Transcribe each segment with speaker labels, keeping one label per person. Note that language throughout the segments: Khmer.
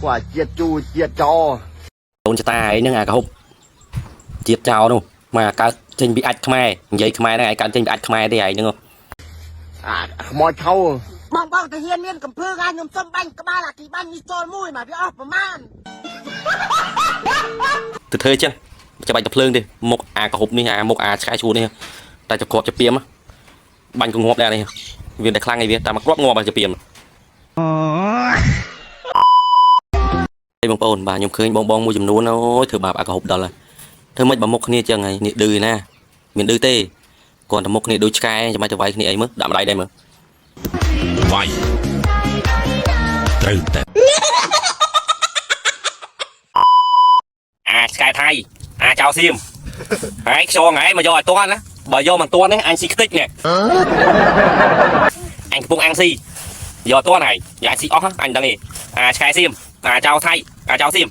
Speaker 1: ពួកជាតិជូរជាតិចោ
Speaker 2: អូនចតាឯងហ្នឹងអាកហុបជាតិចោលនោះមកកើតចេញពីអាចខ្មែរនិយាយខ្មែរហ្នឹងឯងកើតចេញពីអាចខ្មែរទេឯងហ្នឹង
Speaker 1: អាខ្មោចឆៅ
Speaker 3: បងបងតាហ៊ានមានកំភើងខ្ញុំសុំបាញ់ក្បាលអាគីបាញ់នេះចូលមួយមកវាអស់ប្រមាណ
Speaker 2: ទៅធ្វើចឹងចាំបាច់ទៅភ្លើងទេមុខអាកហុបនេះអាមុខអាឆ្កែឈួតនេះតែចគ្រាប់ចពីមបាញ់ក៏ងាប់ដែរនេះវាតែខ្លាំងឯវាតែមកគ្រាប់ងាប់ហើយចពីមហើយបងប្អូនបាទខ្ញុំឃើញបងបងមួយចំនួនអូយធ្វើបាបអាកហុបដល់ហើយធ្វើម៉េចបើមុខគ្នាចឹងហើយនេះឌឺណាមានឌឺទេគ្រាន់តែមុខគ្នាដូចឆ្កែចាំបាច់ទៅវាយគ្នាអីមើលដាក់ម្ដាយដែរមើល
Speaker 4: វាយត្រូវតែ
Speaker 2: អាឆ្កែថៃអាចោសៀមហើយខ្យងហើយមកយកឲ្យតាន់ណាបើយកមិនតាន់នេះអញស៊ីខ្ទេចនេះអញកំពុងអាំងស៊ីយកតាន់ហើយយកអញស៊ីអស់អញដឹងទេអាឆ្កែសៀមអាចោថៃអាចោសៀម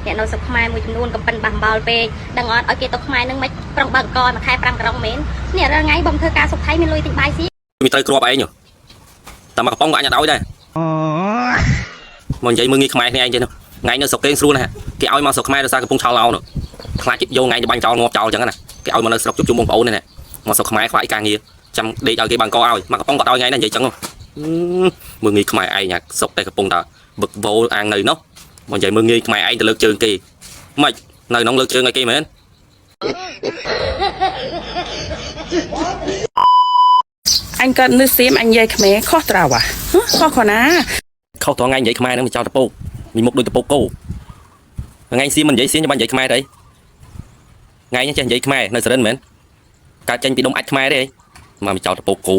Speaker 5: អ្នកនៅស្រុកខ្មែរមួយចំនួនកំប៉ិនបាំបោលពេកដឹងអត់ឲ្យគេទៅខ្មែរនឹងមិនប្រុងបើកកមួយខែ5ក្រុងមែននេះរាល់ថ្ងៃបងធ្វើការស្រុកថៃមានលុយទិញបាយស៊ី
Speaker 2: មានត្រូវគ្រាប់ឯងតែមកកំប៉ុងក៏អញអត់ឲ្យដែរមកនិយាយមើងងាយខ្មែរគ្នាឯងចេះនោះថ្ងៃនៅស្រុកគេស្រួលណាស់គេឲ្យមកស្រុកខ្មែរដោយសារកំពុងឆោឡោនោះខ្លាចយកថ្ងៃទៅបាញ់ចោលងាប់ចោលចឹងណាគេឲ្យមកនៅស្រុកជុំជុំបងប្អូននេះណាមកស្រុកខ្មែរខ្លាចការងារចាំដេកឲ្យគេបានកឲ្យមកកំប៉ុងក៏ឲ្យថ្ងៃនេះនិយាយចឹងមើងងាយខ្មែរឯងស្រុកតែកំពុងតែបឹកវោលអាងនៅនោះមកនិយាយមើងងាយខ្មែរឯងទៅលើកជើងគេម៉េចនៅក្នុងលើកជើងឲ្យគេមែន
Speaker 6: អញកើតនៅសៀមអញនិយាយខ្មែរខុសត្រូវហ៎ខុសខណា
Speaker 2: ខុសត្រង់ថ្ងៃនិយាយខ្មែរហ្នឹងវាចោលតពោកមានមុខដូចតពោកគោថ្ងៃសៀមមិននិយាយសៀមចាំបាច់និយាយខ្មែរទៅថ្ងៃនេះចេះនិយាយខ្មែរនៅសរិនមែនកើតចេញពីដុំអាចខ្មែរទេមកវាចោលតពោកគោ